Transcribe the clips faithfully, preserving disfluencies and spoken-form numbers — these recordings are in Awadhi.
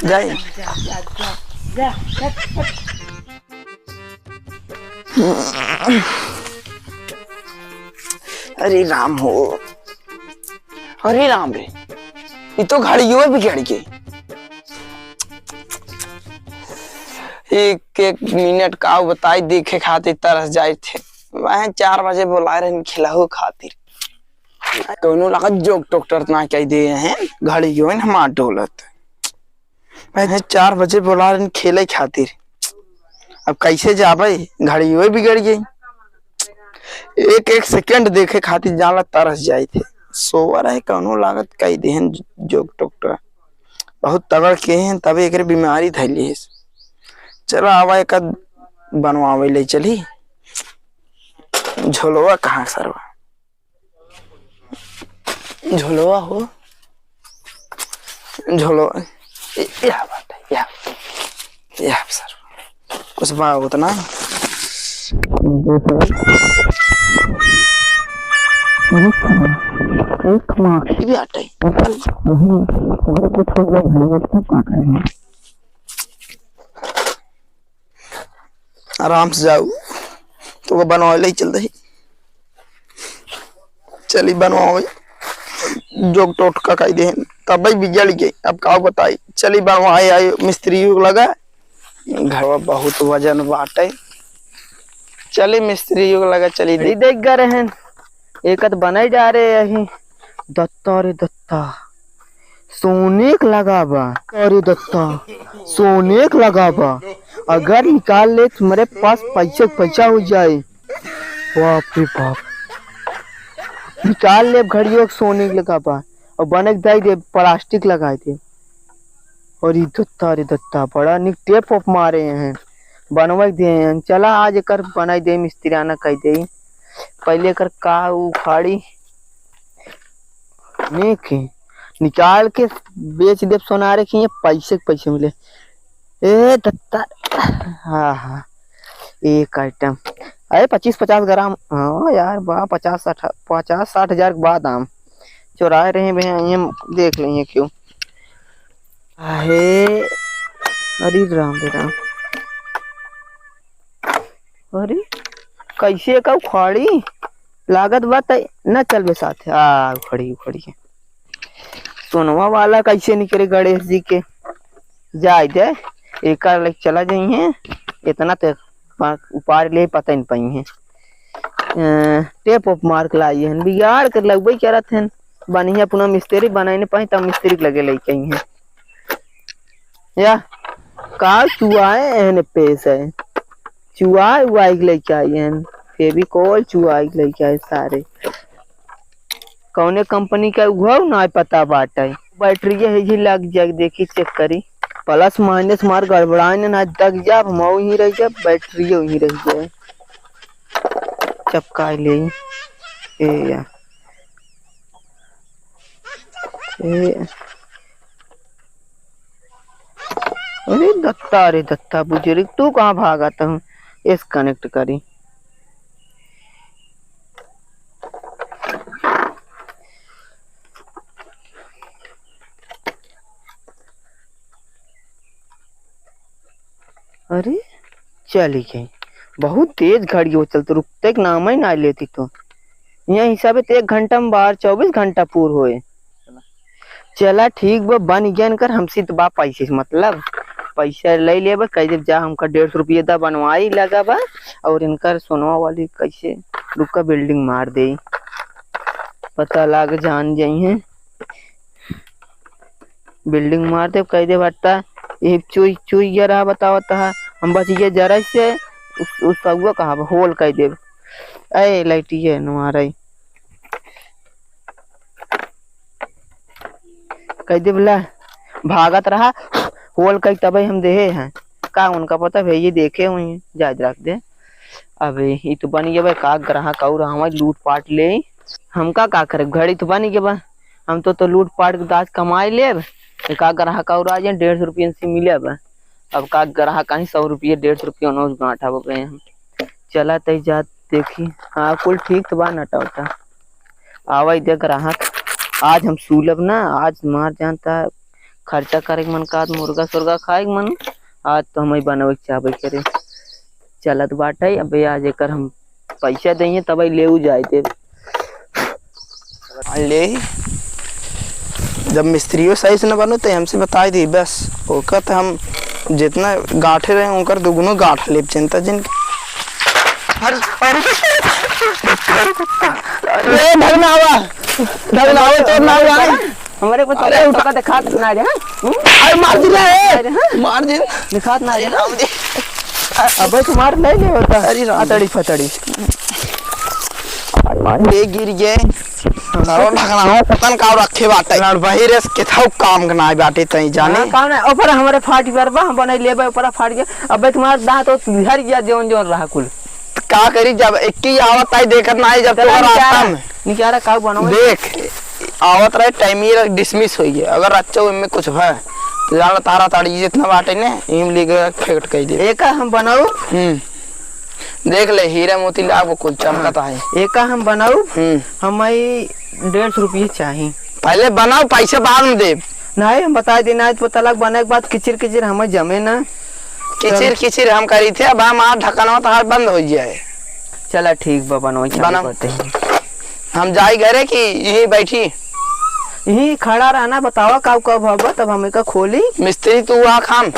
जाए। अरे राम रे, ये तो घड़ियो बिगड़ गई। एक एक मिनट का बताई, देखे खातिर तरस जाए थे। वह चार बजे बोला रहे खेलहु खातिर। कौनो लागत जोक टोकटर ना कह दे हैं, घड़ियो हमार डोलत। मैं चार बजे बोला रहे खेले खातिर, अब कैसे जाबे, घड़ियो बिगड़ गई। एक एक सेकंड देखे खातिर जाला तरस जाए थे। सोवर है, कौनो लागत कह दे हैं जोक टोकटर। बहुत तगड़ के हैं, तबे एकरे बीमारी धैली है। चला आवा, एक आध बनवावे ले चली। झोलवा कहाँ सरवा? झोलवा हो, झोलवा। ए, या बात है, या, या सरवा। कुछ बा उतना। एक माँ। ये भी आटा है। आराम से जाऊ, तो बनवा ले चल दही। चली बनवावे, जोक टोटका कह दे, तब भी बिगड़ गई। अब का बताई, चली बनवाए आई मिस्त्री लगा। घरवा बहुत वजन बाटे, चली मिस्त्री लगा, चली दे। देख गए हैं, एक तो बनाई जा रहे हैं। दत्ता रे दत्ता, सोने के लगा बा। अरे दत्ता, सोने के लगा बा। अगर निकाल ले तुम्हारे पास पैसे के पैसा हो जाए। बाप रे बाप। निकाल ले घड़ियों के सोने के लगा बा। और बने के दे दे, प्लास्टिक लगा दे। और ई दत्ता रे दत्ता, बड़ा निक टेप ओप मारे हैं। बनवा के दे हैं। चला आज एकर बनाई दे, मिस्त्रियाना कह दे। पहले एकर का उखाड़ी। नहीं के निकाल के बेच देब सोनारे के, ये पैसे के पैसे मिले। ए दत्ता, हाँ, हाँ, एक आइटम, अरे पच्चीस पचास ग्राम, हाँ यार, बा पचास साठ, पचास साठ हजार के बा दाम। चोराए रहे बे, ये देख लेंगे क्यों। आहे, अरे राम रे राम, अरे कैसे का उखाड़ी? लागत बा त न चलबे साथे। आ, उखड़ी, उखड़ी है। सोनवा वाला कैसे निकले गणेश जी के? जाए दे, एकर लग चला जाइए। इतना ते पा-, उपार ले पता नहीं पाई है। अ, टेप ओप मार के लाई हन, बिगाड़ के लगबे करत हन। बनिया अपना मिस्त्री बनाए नहीं पाई, तब मिस्त्री के लगे लेके आई हैं। या का चुआए एहन पेश है, चुआए उआए के लेके आई हैं, फेविकोल चुआए के लेके आए सारे। कौने कंपनी का उहो ना पता बाटे। बैटरी है ही लग जाए, देखी चेक करी, प्लस माइनस मार गड़बड़ाए न, ना दग जाब, हम वहीं रह जाब, बैटरी वहीं रह जाए। चपकाए ले ए या। ए, अरे दत्ता रे दत्ता, बुजुर्ग तू कहाँ भागत हूँ? इस कनेक्ट करी। अरे चली गई, बहुत तेज घड़ी हो चलत, रुकते के नाम ही ना लेती तो। यह हिसाबे तो एक घंटा में बाहर चौबीस घंटा पूर होए। चला ठीक बा, बन गया इनकर, हमसे तो बा पैसे से मतलब, पैसा ले लेबा, कह देब जा हमका डेढ़ सौ रुपये दा, बनवाई लगा बा। और इनकर सोनवा वाली कैसे रुका बिल्डिंग मार दे, पता लाग जान जाई है। बिल्डिंग मार देब, कह देब हट्टा, ये चुई चुई ये रहा बतावत हा, हम बच गए जरा से। उस उस सगुआ कहाँ बा? होल कह देब। ए लाइटिए नुआ रही, कह देब ला भागत रहा, होल कह तबे हम देहे हैं। का उनका पता भैया देखे हुई हैं, जायज रख दे। अबे ई तो बन गया भाई, का ग्राहक और हमारे लूट पाट ले, हमका का करे, घड़ी तो बन गया बा। हम तो, तो लूट पाट के दाज कमाई लेब, एका ग्राहक और आ जाए, डेढ़ सौ रुपये से मिले बा। अब का ग्राहक आई सौ रुपये, डेढ़ सौ रुपये नोट गांठा हो गए हम। चला तई जात देखी, हाँ कुल ठीक तो बा, नटा उटा। आवा दे ग्राहक, आज हम सूलब ना, आज मार जानता खर्चा करे के मन का, मुर्गा सुर्गा खाए के मन, आज तो हमही बनावे के चाहबे करे। चलत बाटे, अबे आज एकर हम पैसा देइहे, तबही लेउ जाए दे। ले, जब मिस्त्रियो सही से न बनो, तो हमसे बताई दी बस। ओकर तो हम जितना गांठे रहे, ओकर दुगुनो गांठ लेब, चिंता जिन। अरे, अरे, अरे, ढगनावा, ढगनावा, तोर नाव का है? हमरे को तो अरे, उठा। तो का दिखात ना रे, हाँ? हम्म? अरे, मार दिला है। अरे, हाँ? मार दे। दिखात ना रे, अरे, हाँ? राम जी। अबे, तुम्हार नहीं, नहीं होता। अरे, राम जी। अतड़ी फतड़ी। ये गिर गए। हम सारा तो ढकना हो, पतन का रखे बाटे। लड़ बही रे, केथाऊ काम के नाई बाटे तई जाने। हाँ, काम ना, ऊपर हमरे फाट गया बा, हम बनाई लेबे, ऊपर फाट गया। अबे तुम्हार दांत तो झर गया, जौन जौन रहा कुल। त का करी, जब एक ही आवत आई देखत ना आई, जब चला तोहरा निकारा, रास्ता में। निकारा का बनावे? देख, आवत रहे, टाइम ही dismiss होई है। अगर अच्छा इनमें कुछ भय, तो जान ला तारा ताड़ी जितना बाटे ने, इम लेके फेंक कर दे। एका हम बनाऊ। हम्म। देख ले, हीरा मोती लाग कुल चमकत है। एका हम बनाऊ, हम्म। हम आई डेढ़ सौ रुपये चाही। पहले बनाओ, पैसे बाद में देब। नहीं, हम बताई देना, आज पता लग बने के बाद किचिर किचिर हमें जमे ना। किचिर चल। किचिर हम करी थे, अब हमार ढक्कनवा तहार बंद हो जाए। चला ठीक बा, बनवाई चालू बनाओ। करते हैं। हम जाई घरे कि यहीं बैठी? यहीं खड़ा रहना, बतावा कब कब हवा, तब हम एका खोली। मिस्त्री तू आ खान?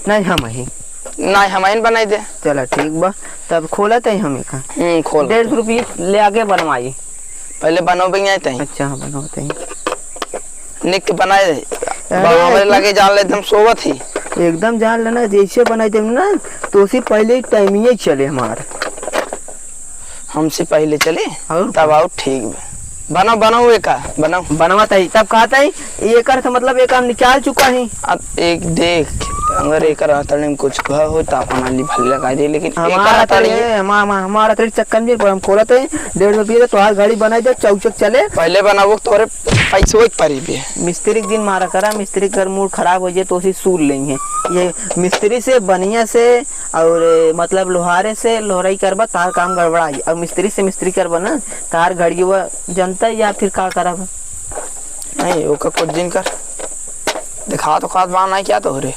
नहीं, हम ही। नहीं, हम ही बनाई दे। चला ठीक बा, तब खोलत ही हम एका। हम्म, खोल। डेढ़ सौ रुपये ले आके बनवाई। पहले बनोबे नहीं तई। अच्छा, हाँ, बनोबे तई। निक बनाए दे। अरे, बाबा हमरे एकदम लगे जान ले, एकदम सोवत ही। एकदम जान लेना, जैसे बनाई देम ना, तो उसी पहले ही टाइम ही चले हमार। हमसे पहले चले? और तब का? आओ, ठीक बा। बनाओ, बनाओ, एका बनाओ। बनवा तई, तब कहत ही, एकर से मतलब एक हम निकाल चुका ही। अब एक देख, अगर एकर अतड़े में कुछ कह हो, तो अपन आली भली लगा दे, लेकिन हमार एकर अतड़े अतड़े, है, हमा-, हमा-, हमार अतड़े चक्कर में पर हम खोलत ही, डेढ़ सौ रुपये तो तोहार घड़ी बनाई दे, चौचक चले। पहले बनाबो, तोरे पैसो एक परी बे। मिस्त्री के दिन मारा करा, मिस्त्री के अगर मूड खराब हो जाए, तो उसी सूर लेंगे। ये मिस्त्री से, बढ़िया से, और मतलब लोहारे से लोहराई करबा, तार काम गड़बड़ाई। और मिस्त्री से मिस्त्री करबा ना, तार घड़िया जनता या फिर का करब? नहीं, ओका कुछ दिन कर। दिखा तो खात बा नहीं क्या तोहरे?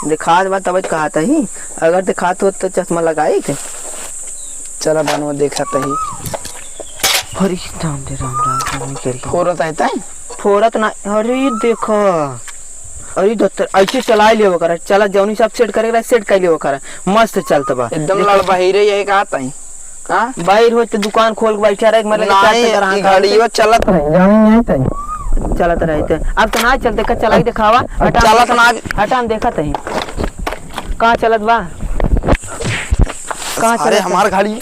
दिखात बा तब कहत ही, अगर दिखात होत तो चश्मा लगाई के। चला बनवा देखत ही। अरे राम रे राम, राम, राम, निकल गया। फोरत है तई? फोरत ना, अरे देखा, अरे दत्तर, ऐसे चलाए लेवा करा, चला जौनी सब सेट करे के रहे, सेट कर लेवा करा, मस्त चलत बा। एकदम देखा। लड़बही रे, यही कहा तई। हाँ? बाहर हो तो दुकान खोल के बैठा रहे, मतलब कि चार नहीं, चक्कर हाँ ई घड़ियो चलत रहे, जानी नहीं तई। चलत रहे तो। अब तो ना चलते, का चलाई दिखावा। अब हटा, चलत ना। हटा, हम देखत ही। कहाँ चलत बा? कहाँ अरे चलत बा? हमार घड़ी।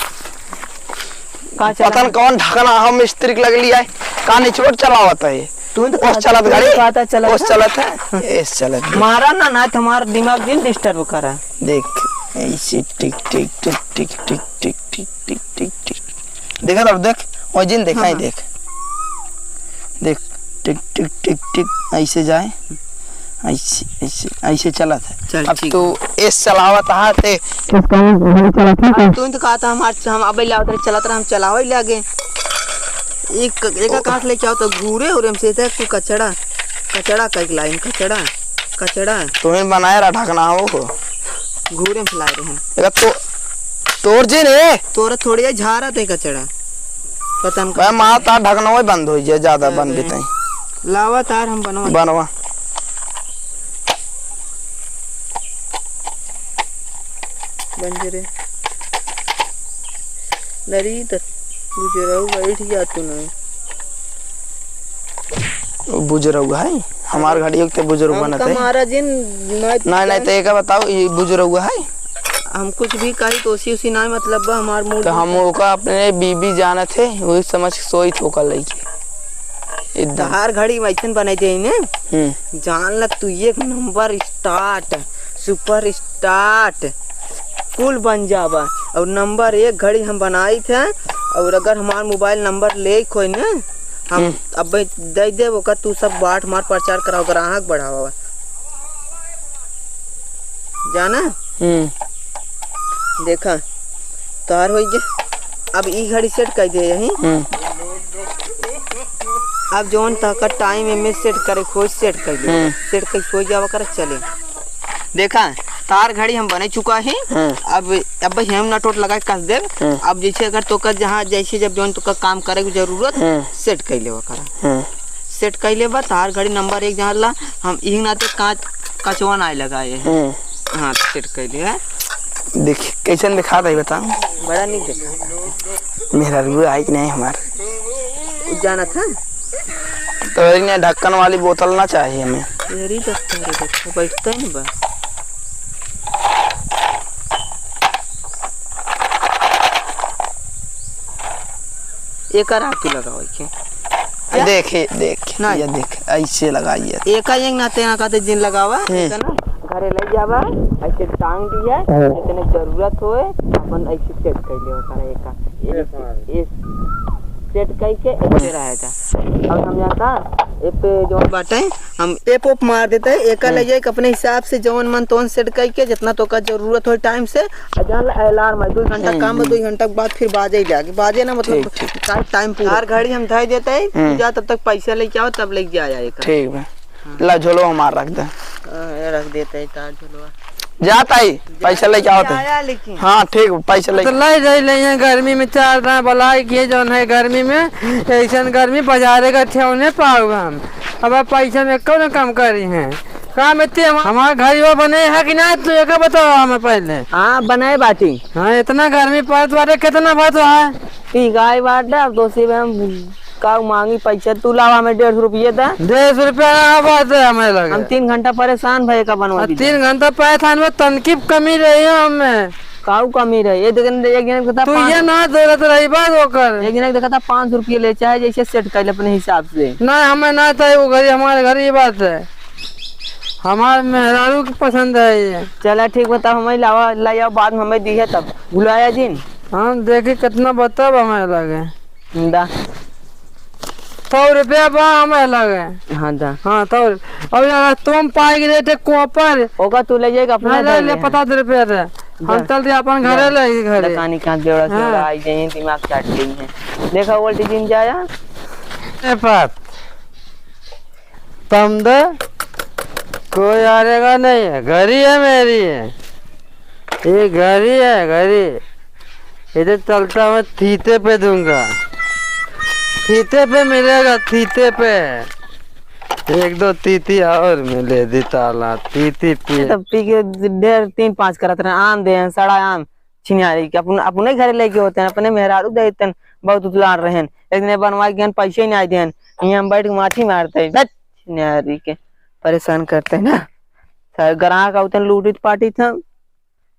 कहाँ चलत पता न कौन ढकना हम मिस्त्री के लगली है। का निचोड़ चलावत है। तू तो ओस कहता, चलत तू तो घड़ी। कहता चलत ओस है। चलत है। एस चलत है। मारा ना, ना तुम्हारा दिमाग दिन disturb करा। देख, ऐसे टिक, टिक, टिक। देखा तब देख, वही जिन देखा हाँ, ही हाँ। देख। देख, टिक, टिक, टिक, टिक, ऐसे जाए, ऐसे, ऐसे, ऐसे चलत है। चल, अब ठीक तू है। एस चलावत हा ते, एस कहीं नहीं चलत है अब क्या? तू तो कहता हम आज, हम अबे लावत रहे, चलत रहे, हम चलावे लागे। एक, एक हाँ। काट लेके आओ तो घूरे उरे में से देख तू कचड़ा, कचड़ा का एक लाइन, कचड़ा, कचड़ा। तुम्हें बनाए रहा ढकना हो को। घूरे में फैलाए रहे हम। एका तो, तोर जे रे। तोरा थोड़ी है, झारा ते कचड़ा। पता न भाई, मार तार ढकना वही बंद हो जाए, ज्यादा अरे। बंद भी तई। लावा तार हम बनवा। बनवा। बन जे रे। नरी त बुजुर्ग बैठ जा तू ना। बुजुर्ग है? हमार घड़ी एक ते बुजुर्ग हम बनत है। हमारा जिन ना नहीं, नहीं, तो एक बताओ, ये बुजुर्ग है? हम कुछ भी कही तो उसी, उसी ना मतलब बा, हमार मूड तो हम बा। ओका अपने बीबी जानत है, वही समझ के सोई थोका लइके। एकदम। तहार घड़ी वैसन बनाई दे ने। हम्म। जान ल तू एक नंबर start, super start, कुल बन जाबा। और नंबर एक घड़ी हम बनाई थे, और अगर हमार मोबाइल नंबर ले कोई ने, हम हम्म। अब दे देब ओकर, तू सब बाट मार प्रचार कराओ, ग्राहक बढ़ावा। जाना? हम्म। देखा, तोहार होई गया। अब ई घड़ी सेट कर दे यही। हम्म। अब जौन तहका टाइम एमे सेट करे खोज, सेट कर ले। हम्म। सेट कर खोज जावा कर, चले। देखा, तार घड़ी हम बने चुका है। हम्म। अब, अब हम नट वट लगा के कस देब। हम्म। अब जैसे अगर तोका जहाँ, जैसे जब जौन तोका काम करे के जरूरत, हम्म। सेट कर लेवा करा। हम्म। सेट कर लेबा, तार घड़ी नंबर एक जहाँ ला, हम इही नाते कांच, कचवा ना लगाए हैं। हम्म। हाँ, तो सेट कर ले है। देखी, कैसन दिखात है, बताओ। बड़ा नीक दिखात है। मेहरारू आई कि नहीं हमार? उ जानत है? तो इन्हें ढक्कन वाली बोतल ना चाहिए हमें। अरे, देखो, अरे, देखो, बैठता ही नहीं बा। एकर आँख लगावे के। देखी, देखी, नहीं। ये देख, ऐसे लगाइए। एका एक नाते ना कहते जिन लगावा, हम्म। एका ना घरे ले जावा, ऐसे टांग दिया, हम्म। जितने जरूरत होए, अपन ऐसे सेट कर ले ओकरा एका। ये, ये सेट करके ऐसे रहेगा। अब हम जानता, ए पे जो बाटे, हम टेप ओप मार देते हैं, एका हम्म। ले जाए के अपने हिसाब से जौन मन तौन सेट करके, जितना तोका जरूरत हो टाइम से, आ जान ला अलार्म है, दो घंटा हम्म, काम है, हम्म। दो घंटा के बाद फिर बाजे ही जाके, बाजे ना मतलब ठीक, ठीक। टाइम, टाइम पूरा। हर घड़ी हम धर देते हैं, हम्म। जा तब तक पैसा लेके आओ, तब लेके जाया एका। ठीक बा। हाँ। ला झोलो हमार रख दे। हाँ, ये रख देते हैं तार झोलवा। जात आई, पैसा लेके आवत है। आया लेकिन। हाँ, ठीक, पैसा तो लेके। ले जाई, ले जाई, गर्मी में चार दाना बलाई किए जौन है गर्मी में, ऐसन गर्मी बाजारे का ठेवने पाऊँ हम। अब आप पैसा में कौन कम करी हैं? काम इतने हम-, हमार घर वो बने है कि ना, तू एक बताओ हमें पहले। हाँ, बनाए बाटी। हाँ, इतना गर्मी पड़त बाटे, कितना बात है? पी गाय बाटे, अब दोषी में हम काऊ मांगी पैसा, तू लावा हमें डेढ़ सौ रुपये दे। डेढ़ सौ रुपया ना बात है हमें लगे। हम तीन घंटा परेशान भए का बनवा आ, दीजिए। तीन घंटा परेशान में तनकी कमी रही है हमें। काऊ कमी रही? ये देख, एक जने के था तू पाँच ये ना दौलत रही बात ओकर। एक जने के देखा था पाँच सौ रुपये ले, चाहे जैसे सेट कर ले अपने हिसाब से। ना, हमें ना था वो घड़ी, हमारे घर ये बात है। हमार मेहरारू के पसंद है ये। चला ठीक बा, तब हमें लावा, लाई आओ, बाद में हमें दी है तब। भुलाया जिन। हम देखी कितना बताब हमें लगे। दा। सौ रुपया बा हमें लगे। हाँ, दा। हाँ, सौ। अब यार, तुम पाई के रेट है कोपर। ओका तू ले जाएगा अपना नहीं, ले, घर ले, में। पचास रुपया दे। हम दा। चल रहे अपन घरे दा। ले, घरे। दुकानी का जोड़ा से हाँ। आई जाइए, दिमाग चाट गई है। देखा, उल्टी जिन जाया। ए पात। तम दे। कोई आएगा नहीं है, घड़ी है मेरी है। ये घड़ी है, घड़ी। इधर चलता हूँ, तीते पे दूंगा। तीते पे मिलेगा, तीते पे। एक दो तीती और मिले दी ताला, तीती पी। तब पी के ढेर तीन पाँच करत रहे, आम दे, सड़ा आम, छिनारी के अपन, अपने घरे लेके होते हैं, अपने मेहरारू दे देते हैं, बहुत उतलार रहे हैं। एक दिन बनवा के गहन पैसे ही नहीं देन, यहाँ हम बैठ के माछी मारते हैं, बस छिनारी के परेशान करते हैं ना। सारे ग्राहक आते हैं, लूटित पाटित हैं।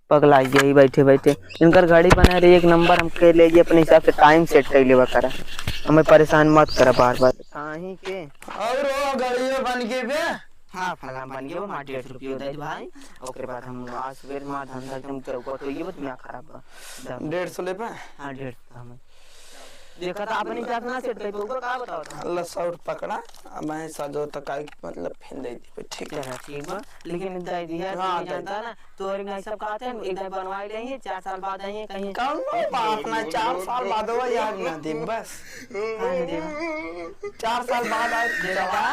पगला गई बैठे बैठे। इनकर घड़ी बना रही एक नंबर, हम कह ले अपने हिसाब से टाइम सेट कर लेवा करा, हमें परेशान मत करा बार बार। काहे के? और वो घड़ियो बन के बे? हाँ, फलाना बन गयो, हमार डेढ़ सौ रुपयो दे दे भाई। ओकरे बाद हम आज सुबह में धंधा एकदम चौपट हो गयो, बस मैं खराब बा। डेढ़ सौ ले पा? हाँ, डेढ़ सौ हमें। देखा था अपने हिसाब से ना सेट कर पाऊंगा, का बताओ था? लसौट पकड़ा, अब मैं सजो तक आई, मतलब, फिर दे दी, ठीक है। चला, ठीक बा, लेकिन दे दिया, हाँ, तू दे जानता दी। ना, तोहरे में सब कहते हैं, एक दाई बनवाई लेंगे, चार साल बाद आइए कहीं। कौनो बात ना, चार साल बाद वो याद ना दे, बस। हाँ, दे। चार साल बाद आए, देखा,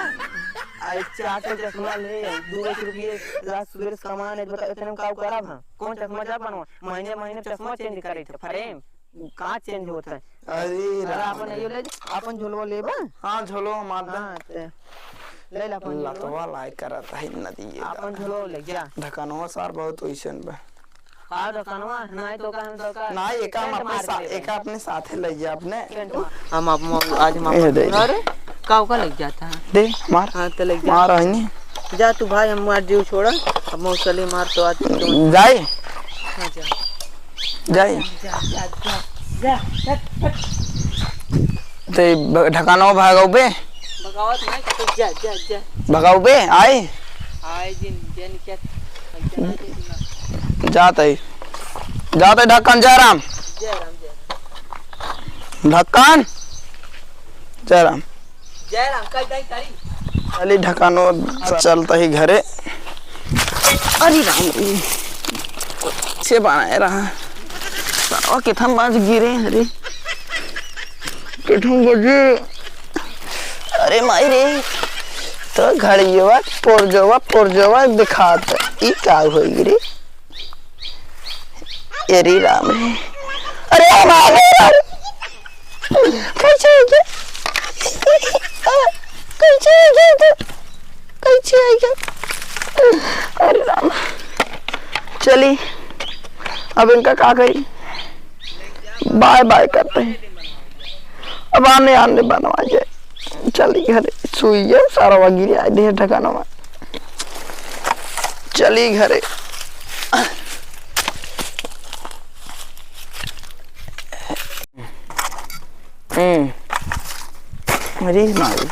आई चार सौ चश्मा ले, दो सौ रुपये, रात सुबह से कमान है, बता, इतने में का करब हम? कौन चश्मा जा बनवा? महीने, महीने चश्मा चेंज करे थे, फ्रेम। कहाँ चेंज होता है? अरे अरे राम अपन रे। यो ले जा, अपन झोलवा लेबा? हाँ, झोलवा मार दे। हाँ, ते ले ला अपन झोलवा। लतवा लाई करत है नदी ये अपन दादा। झोलवा ले जा। ढकनवा सार बहुत ओइसन बा। का ढकनवा? नहीं तो का हम तो का ना, एका हम टेंट अपने मार सा-, देबे। एका अपने साथे ले जा अपने। टेंट मार। हम आप मो-, आज हम ए, अपन दे। अरे, का ओका लग जाता है? दे, मार। हाँ, तो लग जा। मार, है नहीं। जा तू भाई, हम मार जीव छोड़ा। अब मौसली मार तो आज तो जाए? हाँ, जा। जाए? जा, जा, जा, जा, जा। ते ब-, ढकानो भगाओ बे? भगावत नहीं, तो जा, जा, जा। भगाओ बे, आए? आए जिन, जिन क्या, क्या ना, जिन ना। जात है। जात है ढक्कन, जय राम। जय राम, जय राम। ढक्कन, जय राम। जय राम, कई, कई, कई। चली ढकानो चलता ही घरे। अरे राम रे, से बनाए रहा। सरवा किथन बाज गिरे, अरे। किथन बजे। अरे माई रे, तो घड़ियवा पुर्जवा पुर्जवा दिखात, ई का होई रे? अरे राम रे, अरे माई रे, कैसे हो गया? कैसे हो गया तो? कैसे हो गया? अरे राम, चली, अब इनका का करी, बाय बाय करते हैं। अब आने आने बनवा जाए। चली घरे, सुई है, सारा वगैरह आए दे ठिकाना में। चली घरे। हम्म। अरे माई,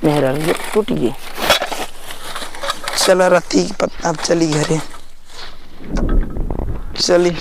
मेहरा ये टूट गई। चला राती के पत्ता, अब चली घरे। चली।